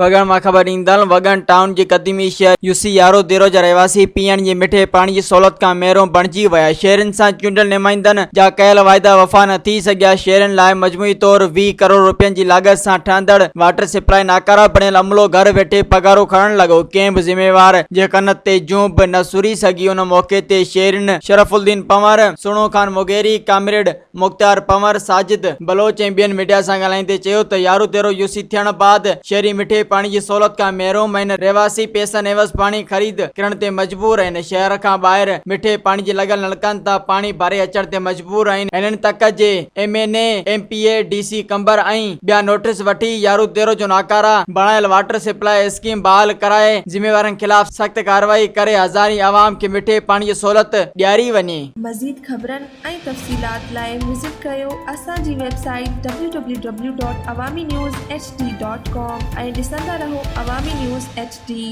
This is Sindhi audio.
وڳڻ مان خبر ڏيندڙ وڳڻ ٽائون جي قديمي شهر يوسي يارو ديرو جا رهواسي پيئڻ جي مٺي پاڻي جي سهولت کان محروم بڻجي ويا، شهرين سان چونڊيل نمائندن جا ڪيل واعدا وفا نه ٿي سگهيا، شهرين لاء مجموعي طور 20 ڪروڙ روپين جي لاڳت سان ٺهندڙ واٽر سپلائي ناڪاره بڻيل عملو گهر ويٺي پگهارون کڻڻ لڳو، ڪنهن به ذميوار جي ڪن تي جون به نه سري سگهي، ان موقعي تي شهرين شرف الدين پنور، سهڻو خان مغيري، ڪامريڊ مختيار پنور، ساجد بلوچ ۽ ٻين ميڊيا سان ڳالهائيندي چيو ته يارو تيرو يوسي ٿيڻ بعد شهري مٺي پاڻي جي سهولت کان محروم آهن، رهواسي پئسن عيوض پاڻي خريد ڪرڻ تي مجبور آهن، شهر کان ٻاهر مٺي پاڻي جي لڳل نلڪن تان پاڻي ڀري اچڻ تي مجبور آهن، هنن تڪ جي M N A, M P A, D C Qambar ۽ ٻيا نوٽيس وٺي يارو تيرو جو ناڪارا بڻايل واٽر سپلاء اسڪيم بحال ڪرائي ذميوارن خلاف سخت ڪارروائي ڪري هزارين عوام کي مٺي پاڻي جي سهولت ڏياري وڃي. مزيد خبرن ۽ تفصيلات لاء وزٽ ڪريو اسان جي website W W W dot Awami news H D dot com ۽ ڏسندا رهو عوامي نيوز ايڇ ڊي.